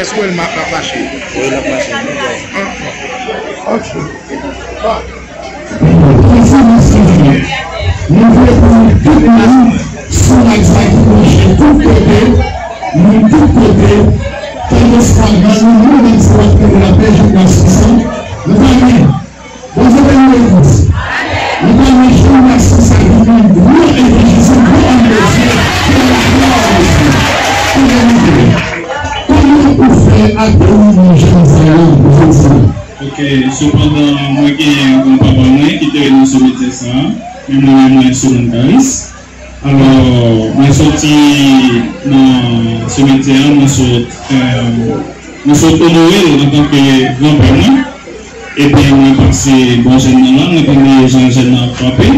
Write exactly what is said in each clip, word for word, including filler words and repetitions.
Èske w wè l ma-, ap mache? Wi, l ap mache. Ah, ok. Bon. Mezanmi, mezanmi, nou vle pou nou tout moun sou live sa ki branche tout kote, moun tout kote, kèlkeswa gran nou, nou menm se w ap tande l ap byen jwenn nan sou san, nou pa gen. Bondye beni legliz. Nou pral jwenn gason sa ki gen gwo evanjelis, gwo òm de Dye, ki nan laglwa de Dye. Kòman nou ye? Kòman ou fè ateri nan jèn sa yo jodi a? Ok, sepandan, mwen gen granpapa mwen ki te nan simetyè sa a, menm li menm mwen Solon Karis. Alò, mwen soti nan simetyè a, mwen sot, eh, mwen sot onore l antanke granpè mwen. Epi mwen pase bò jèn nan la, mwen tande jan jèn nan ap frape.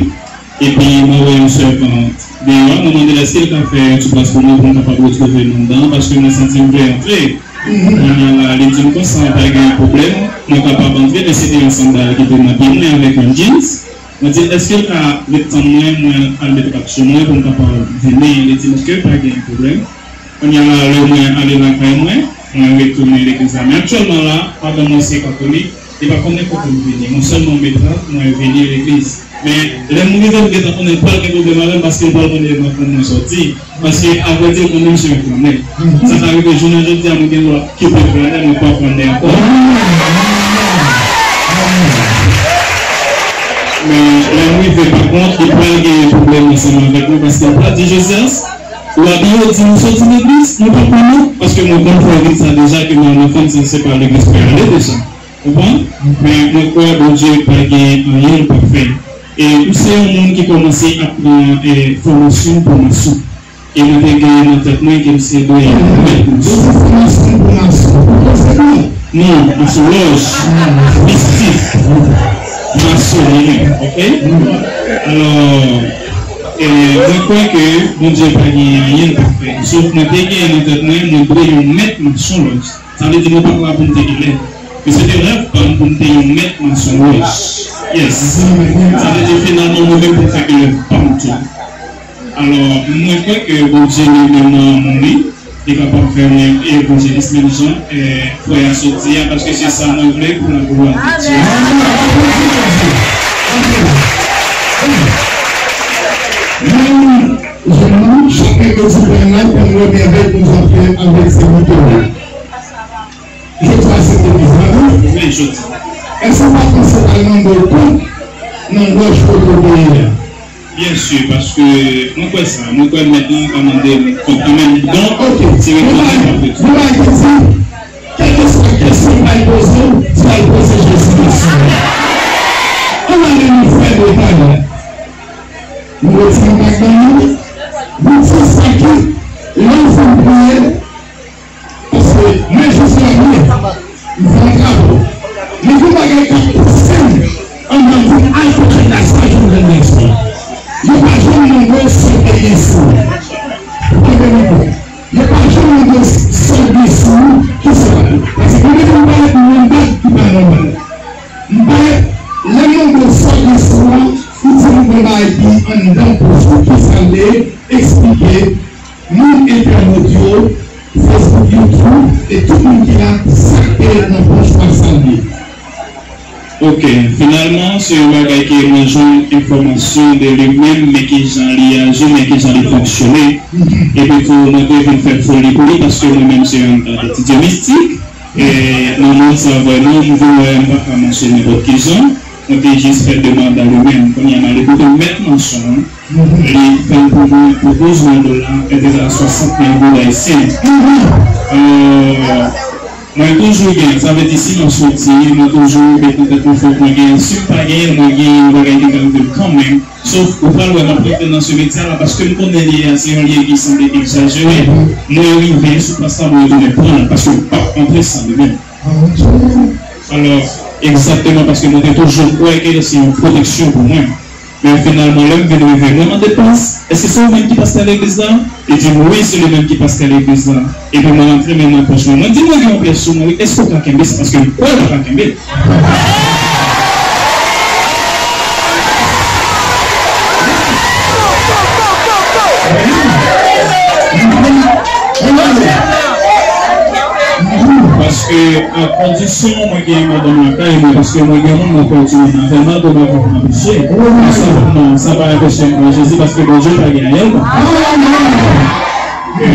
Epi mwen wè yon sèvant deyò a, mwen mande l èske l ka fè yon ti plas pou mwen pou m kapab retwouve m anndan an, paske mwen santi m vle antre. Kounye a la, li di m konsa, pa gen pwoblèm, mwen kapab antre, men se te yon sandal ki te nan pye mwen avèk yon jeans. Mwen di l, èske l ka ret tann mwen, mwen al met rad sou mwen pou m kapab vini? Li di m, ok, pa gen pwoblèm. Kounye a la, lè mwen ale lakay mwen, mwen retounen legliz la. Men aktyèlman la, madanm mwen se katolik, li pa konn nenpòt lè m vini. Mwen sèlman met rad, mwen vini legliz. Men lè m rive, m gentan konnen l pral gen pwoblèm avè m paske l pral konnen m ap tann mwen sòti. Paske, avrèdi, ou konnen m se yon flannen. Sa ka rive jounen jodi a, mwen gen dwa kite flannen, mwen pa flannen ankò. Men lè m rive, pa kont, li pral gen pwoblèm ansanm avèk mwen paske l pral di, Josias, ou abiye, ou di nou soti legliz, nou pa konnen, paske mwen konn fè vit sa deja, ke mwen nan fanm, se, se pa legliz mwen ale deja. Konprann? Men mwen kwè Bondye pa gen anyen l pa fè. E ou se yon moun ki kòmanse ap pran, eh, fòmasyon pou mason. E mwen te gen nan tèt mwen ke m se dwe mèt mason. Ou se fòmasyon pou mason. Ou se non? Non, masonlòj. Mistik. Mason li menm, ok? Alò, eh, mwen kwè ke Bondye pa gen anyen l pa fè. Sof mwen te gen nan tèt mwen, mwen dwe yon mèt masonlòj. Sa vle di mwen pa t la pou m te genlè. Men se te rèv pa m pou m te yon mèt masonlòj. Yes. Sa vle di finalman mwen menm pou m fè genlè pa m tou. Alò, mwen kwè ke Bondye li menm nan lanmou li, li kapab fè mwen evanjelis menm jan, eh, frè a sot di a, paske se sa mwen vle pou laglwa de Dye. Amen. Aplodi Bondye. Amen. Menm jan nou, chak editè la, pou nou remèt Bondye avèk sèvitè. Jodi a se legliz la, non? Wi, jodi. Èske w pa panse w pral mande w kont nan lòj kote w te ye a? Byen si, paske mwen kwè sa. Mwen kwè mèt lan ka mande m kont kanmenm. Donk, ok, se reponn mwen ap retounen. Yon bagay ki di, kèlkeswa kesyon w pral poze w, di w al poze Jezi kesyon an. Ann ale nou fè detay la. Nou retire bag nan men nou, nou di sa ki, lè w fin priye, paske mwen jis la priye, m fè yon travay. Men gen bagay k ap pouse m anndan m vin al kote Gason Jovenel Nègès. Yo pa janm mande w si w te gen sou. Tande mwen byen. Yo pa janm mande w si w gen sou ou, ki sa w ap di. Paske gen de moun parèt nan yon bag ki pa nòmal. M parèt, lè m mande w si w gen sou ou, ou di m gen bagay ki anndan poch ou, ki sa l ye, eksplike. Moun entènot yo, Facebook, YouTube, e tout moun ki la, sa k te nan pòch pa sa l ye. Ok, finalman, se yon bagay ke mwen jwenn enfòmasyon de li menm, men kijan li aji, men kijan li fonksyone. Epi tou, mwen te vin fè foli pou li, paske mwen menm se yon etidyan mistik. E nan mond sa, vrèman, m vin wè m pa ka mache nenpòt kijan. Mwen te jis fè demann a li menm. Kounye a, m ale kote mèt mason an. Li fè l pou mwen pou douz mil dola, enterè a swasant mil goud ayisyen. Alò, mwen toujou gen, sa vle di si m ap soti, mwen toujou met nan tèt mwen fòk mwen genyen. Si m pa genyen l, mwen genyen yon bagay ki ka rive m kanmenm. Sof, ou pral wè m ap rete nan simetyè la, paske m konnen lye a se yon lye ki sanble egzajere. Mwen rive sou plas la, mwen retounen pran l, paske m p ap antre san li menm. Alò, egzakteman, paske mwen te toujou kwè ke se yon pwoteksyon pou mwen. Men finalman, lè m vin rive, mwen mande pas, èske se ou menm ki pastè legliz la? Li di m, wi, se li menm ki pastè legliz la. Epi mwen rantre men m nan pòch mwen. Mwen di, mwen gen yon pyès sou mwen, wi, èske w ka kenbe sa? Paske m kwè w pa ka kenbe l. E, a kondisyon mwen gen madanm lakay mwen, paske mwen gen moun mwen fè timoun nan, tèlman ke mwen pa anpeche. Sa, non, sa pa anpeche m pran Jezi, paske Bondye pa gen anyen. E,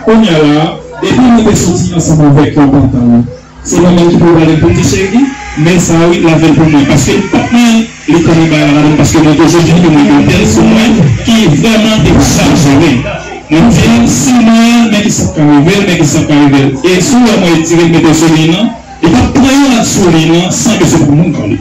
kounye a la, depi mwen te soti ansanm avèk yon pantalon, se mwen menm ki pou pale pou di cheri, men sa wi, lave l pou mwen, paske li pa t manyen. Li konnen bagay la ladan, paske mwen toujou di ke mwen gen yon tèl sou mwen ki vrèman te chaje mwen. Mwen di l, si mwen, men ki sa k ka rive l, men ki sa k ka rive l. E si w wè mwen etire l, mete l sou li nan, li p ap pran yon rad sou li nan, san ke se pa mwen k ba li.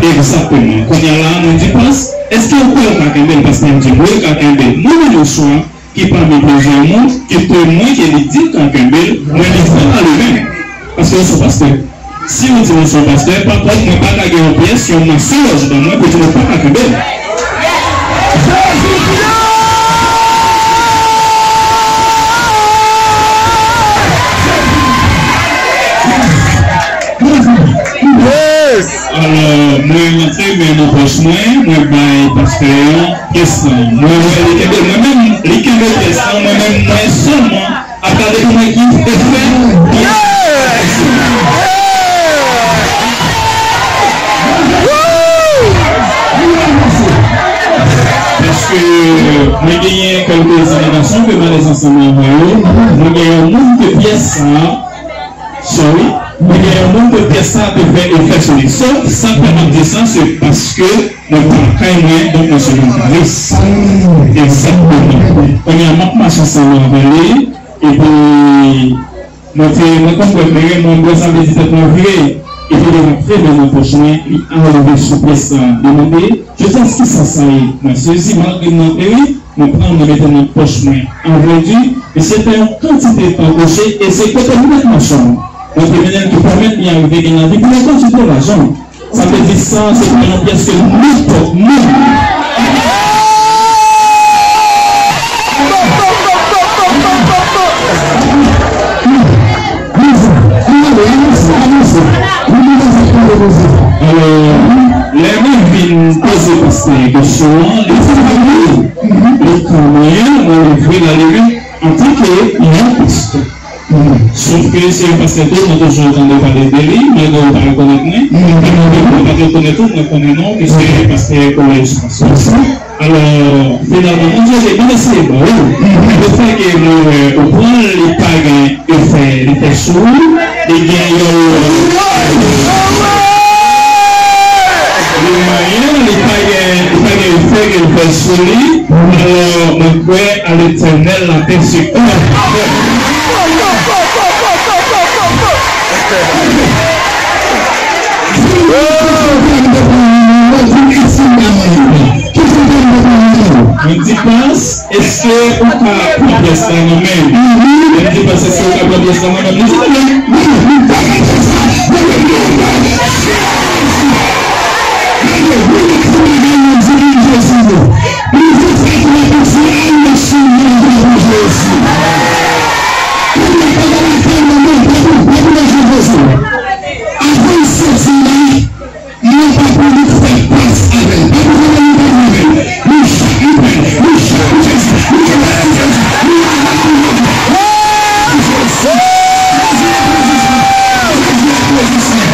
Egzakteman. Kounye a la, mwen di, Pas, èske w kwè w ka kenbe l? Pastè m di m, wi, l ka kenbe l. Mwen menm yon swa, ki pami plizyè moun, ki temwen ke li di l ka kenbe l, mwen li fè pa li menm. Paske l se yon pastè. Si ou di mwen se yon pastè, pa kont mwen pa ka gen yon pyès, yon mason lòj ban mwen pou di mwen pa ka kenbe l. Yes! Alò, mwen rantre men nan pòch mwen, mwen bay pastè an pyès lan. Mwen wè li kenbe l, mwen menm, li kenbe pyès lan, mwen menm, mwen sèlman ap gade pou mwen ki efè. Paske mwen genyen kèlke zanmi gason ke m alèz ansanm avè yo, mwen gen yon moun ke pyès sa a, Sorry. Ebyen, yon moun ke pyès sa a te fè efè sou li. So, sa k fè m ap di sa, se paske mwen pa lakay mwen, donk mwen se yon touris. Egzakteman. Kounye a, m ap mache ansanm avè li, epi mwen te, mwen konn bwè kleren, mwen bwè sa vle di tèt mwen vire. Epi lè m ap leve nan pòch mwen, li arive sou pyès sa a, li mande, Jezi, kisa sa ye? Mwen sezi, malgre m nan peri, Mwen pran l, mwen mete l nan pòch mwen. An vrè di, misye fè yon kantite tan kwoche e se kote m met mason an. Mwen te mennen l ki pèmèt li arive gen lavi pou l kontinye lajan. Sa vle di sa, se pa yon pyès ke nenpòt moun. Alò, lè mwen vin poze pastè kesyon an, li di m li ka manyen l, mwen leve la li antanke yon pastè. Sof ke se yon pastè tou, mwen toujou tande pale de li, malgre ou pa rekonèt mwen. Mwen pa rekonèt ou, mwen konnen non, ke se pastè kolèj Pastè. Alò, finalman, mwen di, ok, mwen eseye ba ou. Lefètke mwen wè ou pran l, li pa gen efè, li fè sou ou, li gen yon, li manyen, li pa gen, li pa gen efè ke l fè sou li. Alò, mwen kwè a Letènèl, lapè se kò. Mwen di, Pas, èske ou ka pran pyès la nan men m? Mwen di, Pas, èske ou ka pran pyès la nan men m? Li di, mwen, mwen, mwen pa ka fè sa. Mwen, mwen, mwen, mwen, Avan l soti la, mwen pa pou li fè pas avè l. Pa pou li fè pas avè l. Li chak li pè, li chak li chèz, li chak li chèz, li chak li chèz. Jezi, Jezi, Jezi, Jezi.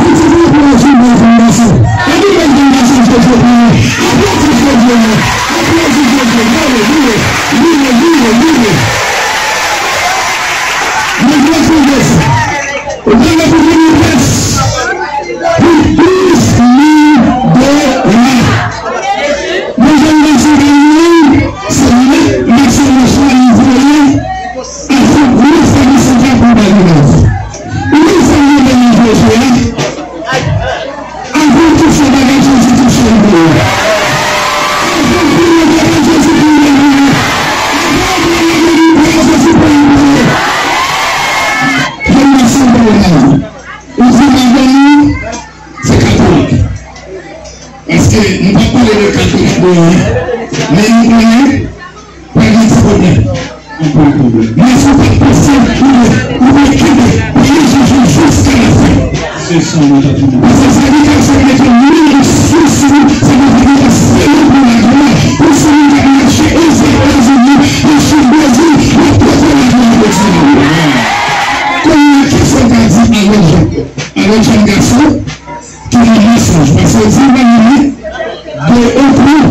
Fouti pou aplodi bèl fanm gason. Epi bèl fanm gason Jezi peye. Aplodi Jezi. Aplodi Jezi. Louwe, louwe, louwe, louwe, louwe. Mwen vle fè sa. Ou pa la pou vini pès. Pou douz mil dola. Mwen jwenn nan sou gagnon, se mèt mache machwa li voye. Afè gwo fè li sou fè pou bagay la. Ou konn sa mwen vle nan Jezi a? Avan w touche bagay Jezi touche l pou ou. Avan w touche bagay Jezi touche l pou ou. Avan w pran bagay Jezi pran l pou ou. Jwenn nan sou bagay la. Ou di madanm ou se katolik. Paske nou p ap pale de katolik nou an, men nou konnen pa gen ti pwoblèm. Anpil pwoblèm. Men si w pa t pase, ou dwe, ou dwe kenbe, preye Jezi jiska lafen. Se sa mwen t ap di. Paske sa ki ka fè mete lwil sou sou, se pou ki ka sele pou laglwa, pou sou moun k ap mache Ozetazini, e sou Brezil, Paske w di Manili de Okou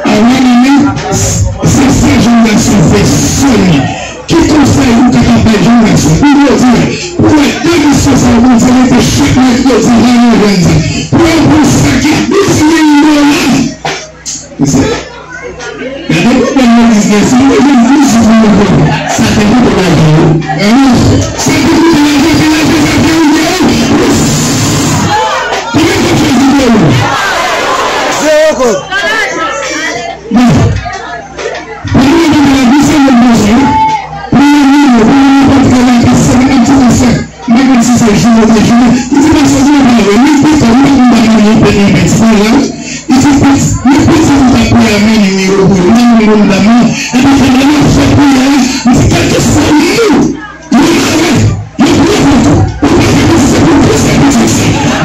a Manili, se sa jèn gason fè sèlman. Ki konsèy ou kapab bay jèn gason? Pou jodi a, pou wè de misyon sa yo, Bondye mete chak mèkredi nan men jèn sa. Pou yo pran sa ki douz mil dola. Mesye, gade pwoblèm nan biznis, nou bezwen plis moun nan pwoblèm. Sa te koute lajan yo. Sa te koute lajan, se lajan sa te ouvè yo. Konbyen kòb Jezi ba yo? Zewo kòb. Bon. Premye moun nan biznis, se moun nan sa. Premye moun, premye moun nan biznis, se moun nan biznis. M pa konn si se jou oubyen jounen. Li di, "Pastè, di mwen pa vre. Li pita, li pa konn bagay li peye yon pèt fè la." Li di, "Pèt, li pita, li pa peye a men nimewo pou yo, men nimewo medam nan." Epi, kòman yo fè priyè a? M di, "Kèlkeswa nou, nou mare, yo priye pou nou. Ou pa fè konsa, se pou Kris, se pou Kris."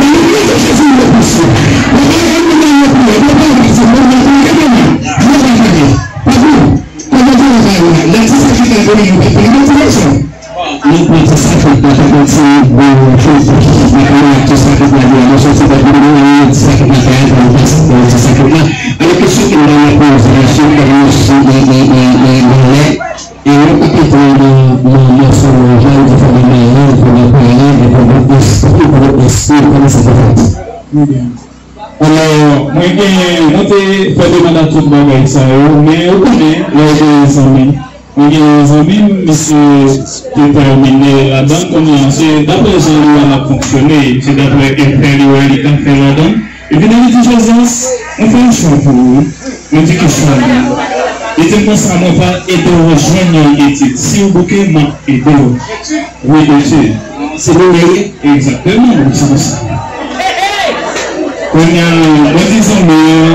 Nan non de Jezi, nou repouse. Ou pa fè moun nan yo priye, ou pa fè moun nan yo priye, non, non. Yo pa fè. Pa pou. Kòman yo travay la? Lè di sa ki ta vini, nou pa peye motivasyon. Nou pran ti sakrit la, pa konn si bon chèz, pa konn ak ti sakrit la, di a, nou soti pa pou nou, nou ti sakrit la, pa yon ti sakrit la. Alò, kesyon ke m ta poze a, se kòman si, e, e, e, e, e, e, yon kapitèn nan, nan, nan mòso manje, ou di fò nan manyen, fò nan panyen, men fò nan espri, fò nan espri, kòman sa ta fèt? Alò, mwen gen, mwen te fè demann a tout bagay sa yo, men ou konnen, lè w gen zanmi, mwen gen yon zanmi m, misye detèmine ladan l, kounye a, se daprè jan li wè l ap fonksyone, se daprè efè li wè li ka fè ladan l. Epi li di, Joseph, mwen fè yon chwa pou ou. Mwen di, ki chwa? Li di m konsa, mwen pral ede w jwenn yon etid. Si w bouke, m ap ede w. Wi, mesye. Se nou menm, wi. Egzakteman, wi, se konsa. Kounye a, mwen di zanmi an,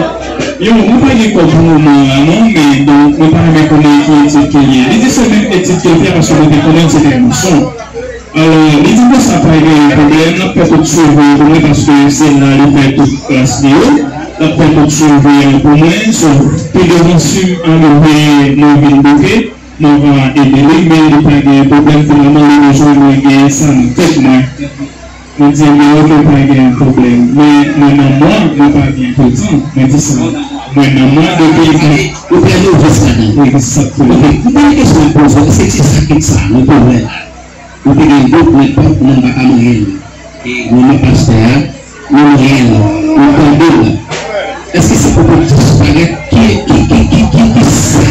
yo, mwen pa gen kòb pou moman an la, non, men donk, mwen pa renmen konnen ki etid ke l ye. Li di se menm etid ke l fè paske mwen te konnen l se te mason. Alò, li di m konsa pa gen pwoblèm, n ap fè tout swivi an pou mwen paske se la li fè tout klas li yo. N ap fè tout swivi an pou mwen, so, pi devan si m arive mwen vin bouke. Mwen va ede li, men li pa gen pwoblèm. Finalman, li jwenn mwen gen sa nan tèt mwen. Mwen di, men oke, pa gen pwoblèm. Men mwen nan mwa, mwen pa gen toutan. Mwen di sa. Mwen nan mwa depi. Ou pèdi ou jis ladan. Egzakteman. Oke, mwen gen kesyon mwen poze w. Èske se sa ki sa, mwen poze w? Ou te gen dout, men pa, men pa ka manyen l. E manman pastè a, Mwen reyèl, mwen tande l. Èske se pou disparèt? Ki, ki, ki, ki, ki, ki sa?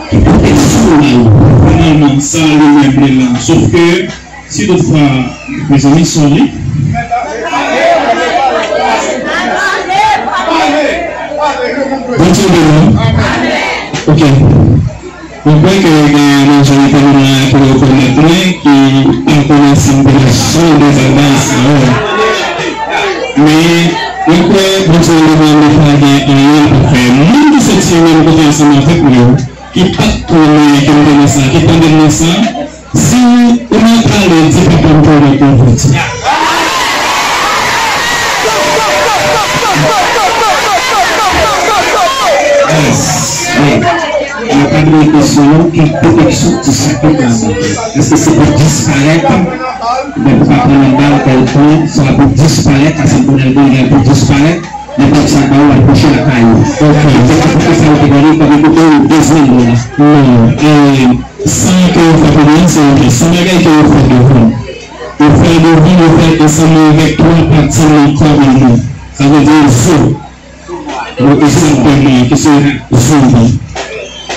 Ki pwoteksyon w ba yo? Finalman, sa li menm li la. Sof ke, si toutfwa, mezanmi, sòli. Bondye beni w. Ok. Mwen kwè ke gen majorite moun la ki rekònèt mwen, ki pa konnen si m te nan jan de bagay sa yo. Men, mwen kwè Bondye li menm li pa gen anyen pou fè. Moun ki soti menm kote ansanm avèk mwen yo, ki pa t konnen ke m te nan sa, ki tande m nan sa, si ou nan pale, di papa m ke w rekonvèti. Yes. Wi. Yo pa dwe kesyon ki pwoteksyon ti sakrit la. Èske se pou disparèt? Oubyen pou pa pran nan bal kèlkonk, sa pou disparèt, paske Bonèl Bonèl pou disparèt, nenpòt sa ba ou al kouche lakay ou. Ok. Se pa pou sa yo te gade kòm kote ou bezwen yo la. Non. E sa ke yo fè pou mwen, se yon, se yon bagay ke yo fè devan. Yo fè devan, yo fè ansanm avèk twa pati nan kò moun nan. Sa vle di zo. Bon, egzakteman, ki se zonbi.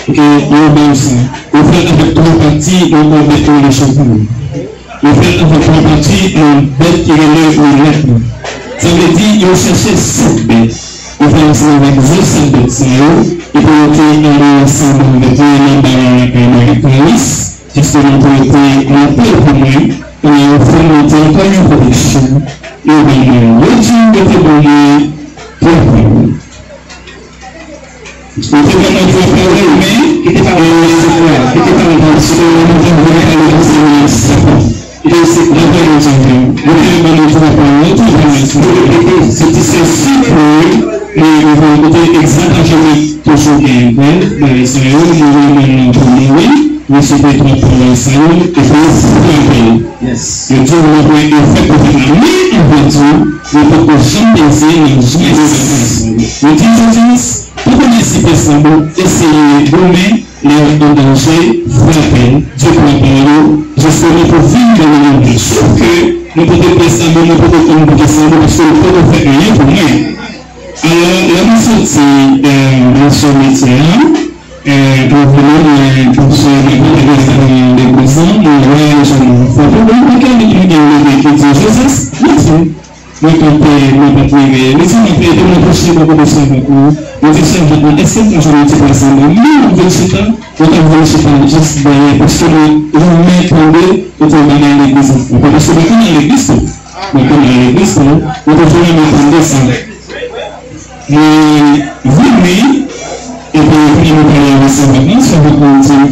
Ok, yo ba w sa. Yo fè l avèk twa pati, yon bèt rele chanpou. Yo fè l avèk twa pati, yon bèt ki rele milèt la. Sa vle di, yo chèche sèt bèt. Yo fè l ansanm avèk zo sèt bèt sa yo, epi yo te ale ansanm avèk yo nan bal lakay Marie Clarisse. Jisteman pou yo te monte pou mwen, kounye a yo fè m monte ankò yon pwodiksyon, yo ban mwen. Yo di m yo te ban mwen twa pal. Yo te ban mwen twa pal, men, kite pa mwen se kwa, kite pa mwen se kwa, mwen te vle ale ansanm ak sa. Kite se kwa, mwen te vle, yo te ban mwen twa pal, mwen te vle, se ti sèz sipre, men, mwen te egzat a jeni toujou gen bèl bagay sa yo, mwen renmen nan pou mouri. Mesye te twòp pale sa yo, epi yo frape l. Yo di w nan pwen efè pwofèt la, men anvan di w, yo poko janm panse nan zon de la plas. Yo di Joziyas, poko nèsipè sa bon, eseye goumen, lè an danje, frape l, di pwofèt la yo, jisteman pou vin nan yon byen. Sof ke nou pote pè sa bon, nou poko konn pote sa bon, paske yo poko fè anyen pou mwen. Alò, lè m soti, eh, nan sou metye a, eh, pou vini, eh, pou fè nan kote de sa nan legliz la, mwen wè jan fò pou mwen, mwen gen yon leve ki di, Joziyas, mwen di, mwen kanpe, mwen pa t leve. Li di, mwen pede, mwen pouse, mwen pouse avèk ou. Mwen di, sèvant mwen, èske m ka jwenn yon ti plas anba? Mwen vin chita, mwen t ap vin chita jis dèyè, paske mwen renmen tande kote w nan legliz la. Mwen pa paske mwen konn nan legliz tou. Mwen konn nan legliz tou. Mwen toujou renmen tande sa. Mwen vini, epi, epi mwen pale avèk sèvant mwen, sèvant mwen di m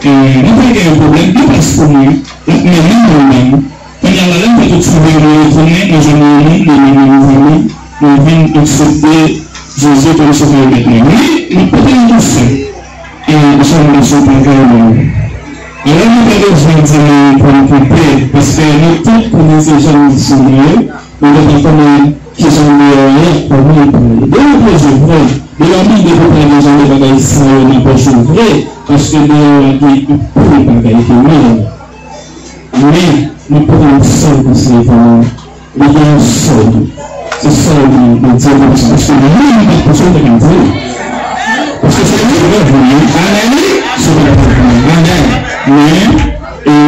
ke, eh, nou pa gen yon pwoblèm, gen plas pou mwen, l ap mennen mwen menm. Kounye a la, lè m fè tout sa, mwen retounen, mwen jwenn yon moun, mwen mennen yon zanmi, mwen vin aksepte Jezi kòm Sovè e Mèt mwen. Men, mwen pote yon kesyon. E, Jèn Gason pa vle mwen. Alò, nou pa bezwen di nou pou n koupe, paske nou tout konnen se Jèn Gason nou ye, nou gentan konnen kijan deyò a ye, kòman l pral ye. Deyò a plezi vre, men lè w mande pou pale jan de bagay sa yo nan pòch ou vre, paske deyò a gen anpil bagay ki mal. Men, nou pote yon sèl konsèy pou nou. Li gen yon sèl. Se sèl li, li di konsa. Paske menm li pa t konsèy te ka di. Paske se li ki te vle. Amèn. Se pa t vle. Amèn. Men, e,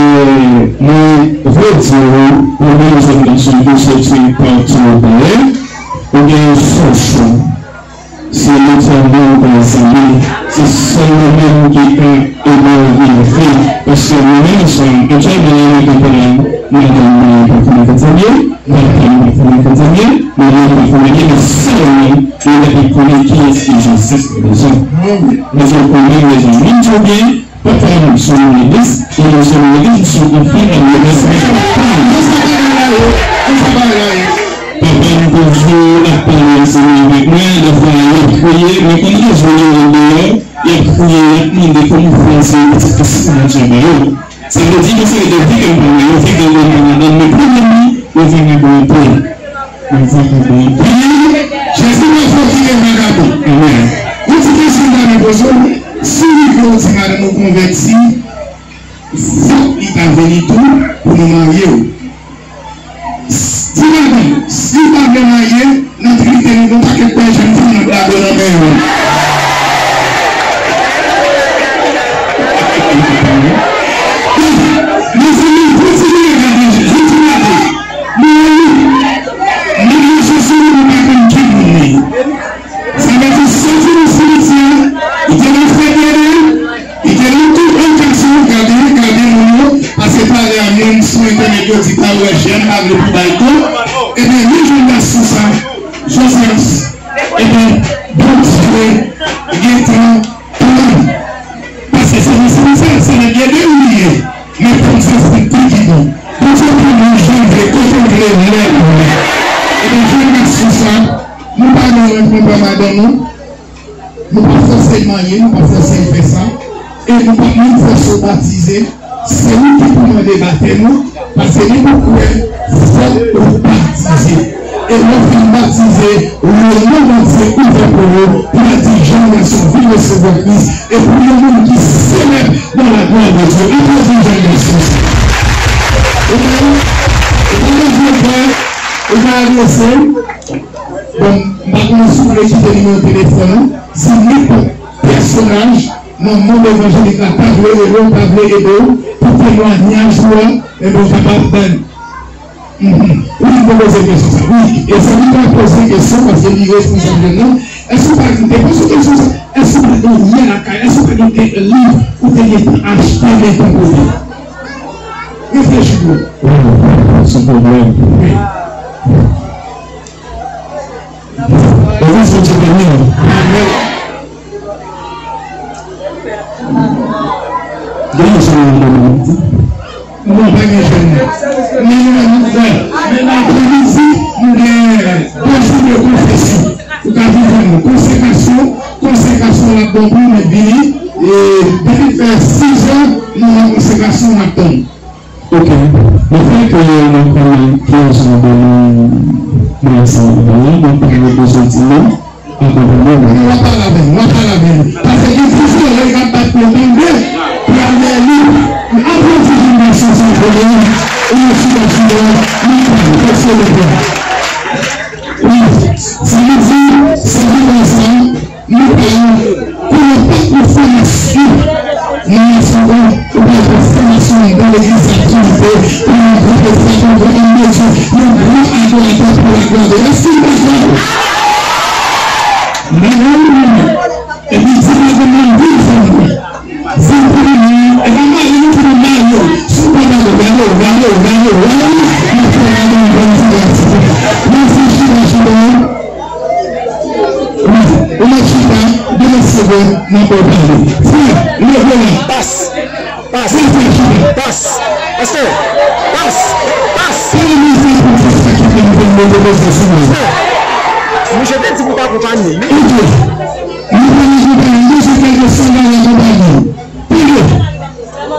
mwen vle di ou, ou menm jèn gason ki soti pati ou pale, ou gen yon sèl chwa. Se Letènèl ou pral sèvi. Se sèl li menm ki ka ede w rive. Paske mwen menm, sa, aktyèlman, mwen gen madanm mwen pa konnen kote l ye, papa m pa konnen kote l ye, manman m pa konnen l ye, men sèlman, mwen gentan konnen kiyès ki Jozès Lozò. Lozò konnen, Lozò menm tou byen, papa m se yon legliz, e Lozò legliz, se yon anfan nan legliz. Konsa bagay la ye, konsa bagay la ye. Papa m toujou ap pale ansanm avèk mwen, dèfwa y ap kriye, mwen konn rezon yo andeyò, y ap kriye, y ap mande kòman fè se yon pitit ki sou Bondye ba yo. Sa vle di, yon seri de vi ke m pa wè, yo vagabon, vagabon, men pwoblèm nan, yo vagabon anpil. Yo vagabon anpil. Jezi pa fè w kite vagabon. Amèn. Yon ti kesyon m ta vle poze w, si w rive w di madanm ou konvèti, fòk li ta vini tou pou nou marye w. Di madanm, si w pa vle marye, n ap kite nou gon pakèt bèl jèn fanm n ap lage nan men yo. Mezanmi, kontinye gade, kontinye gade. Nou wè wi, nou mache sou moun nou pa konn ki moun li. Sa vle di, soti nan simityè, li te nan fèt Eden, li te nan tout okazyon, gade, gade moun yo, pase pale a moun sou entènèt yo di pa wè jèn pa vle pou bay kò. Ebyen, li jwenn gason sa, Joziyas, ebyen, Bondye gentan pran. Paske se nan simityè, se nan Eden li ye. Men Bondye se li ki bon. Bondye pran moun jan l vle, kote l vle, lè l vle. Ebyen, jwenn gason sa, nou pa gen yon pwoblèm madanm nou. Nou pa fòse l marye, nou pa fòse l fè sa. E nou pa menm fòse w batize. Se ou ki pou mande batèm ou, paske li pou kwè, fòk ou batize. E lè w fin batize, le non Bondye ouvè pou ou, pou l di jèn gason vin resevwa Kris, e pou yon moun ki selèb dans la gloire de Dieu. Aplodi jèn gason sa. Ou pa, ou pa leve vwa, ou pa adrese l. Bon, m pa konnen si w vle kite nimewo telefòn ou, si nenpòt pèsonaj nan mond evanjelik la ta vle rele w, ta vle ede w pou temwayaj ou a, ebyen, w kapab bay. Mhm. Wi, m te poze kesyon sa. Wi, e sa li pa poze kesyon paske li responsab jèn nan. Èske w pa te poze kesyon sa? Èske w pa gen lye lakay? Èske w pa gen kèk liv ou te gentan achte men pa pote? Reflechi bro. Wi, se pwoblèm. Wi. Bondye se Dye pa nou. Amèn. Gen yon jèn nan mwen di. Non, pa gen jèn nan. Men nou menm nou fè. Men nan aprèmidi, nou gen de jou de konfesyon. Ou ka vin jwenn nou. Konsekrasyon, konsekrasyon la bon pou nou, men vini. E depi Fè sis an, nou nan konsekrasyon, n ap tann. Ok. Lefètke nou konnen ki jan de moun Moyiz Samantha ye, nou pa gen bezwen di non. Ankò, ankò, ankò. W ap pale avè m, w ap pale avè m. Paske gen ti zòrèy k ap bat pou yo tande, pou y al dèyè li. Aplodi jèn gason sa, konnen, e yo chita sou yo, n ap pale, fòk se le pè. Wi, sa vle di, se vre sa. Nou pa konnen pa konfèmasyon nan nasyon an, ou pa konfèmasyon nan legliz la tou, pou yon gran pèsonn, yon gran omnèt, yon gran adoratè pou laglwa de Dye. Èske nou dakò? Mwen, mwen, mwen. Epi, di mwen kòman m vin fè mwen. Fè m konnen, e pa mari nou ki nan mari yo. Si w pa dakò, gade w, gade w, gade w, gade w. Mwen fè gade w, gade w, gade w. Mwen fè chita, chita. Wi, ou mèt chita, de mèt segonn, n ap ba w pale. Frè, leve la. Pas. Pas. Frè, frè, chita. Pas. Pastè. Pas. Pas. Pale mizè pou fè sa ki fè nou fè move koze sou mwen. Pastè. Mouche te di pou pa akonpanye. Ok. Nou pa nan konpanye, nou se kèlkeswa bagay konpanye. Tande.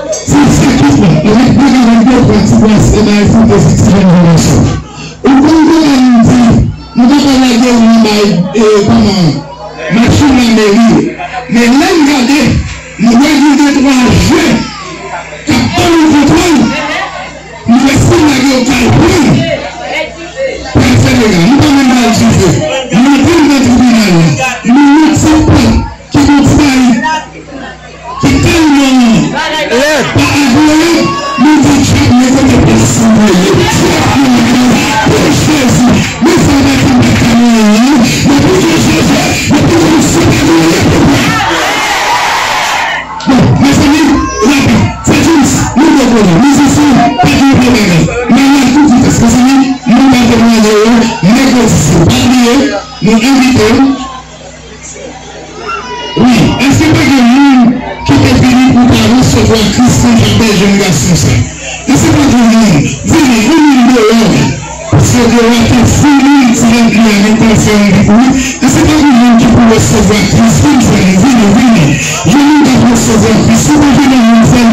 Se sa ki fè, lè m pran avèk de twa ti bwase bagay pou te fè ti jèn gason. Ou konn kòman m di, nou pa ka lage w nan bay, e, kòman, machin nan meri. Men lè n gade, nou wè gen de twa jèn k ap ban nou kontwòl, nou wè si n lage yo kay pran. Pral fè dega, nou pa menm pral jije. Nou antre nan tribinal la, nou mete pòt ki gon ti bagay ki tèlman pa agreab, nou di djab men kote plas sa mwen ye. Djab men mwen, o Jezi, men sa mèt m pa ka mwen ye, men pou Jezi, men pou Jezi, se pa mwen ye pou mwen. Bon, mezanmi, rapid, se jis, nou dwe konnen, mizisyen, pa gen pwoblèm. Men la, tout vitès, mezanmi, nou va temwaye yo, mèkredi, se pa bliye, nou envite w. Wi, èske pa gen moun ki te vini pou ta resevwa Kris nan jèn gason sa? Èske pa gen moun? Vini, vini deyò. Paske deyò a te fou moun, ti nèg li a menm pral fè yon bib wi. Èske pa gen moun ki pou resevwa Kris? Vin jwenn li, vini, vini. Yon moun k ap resevwa Kris, ou pa vin nan moun fè l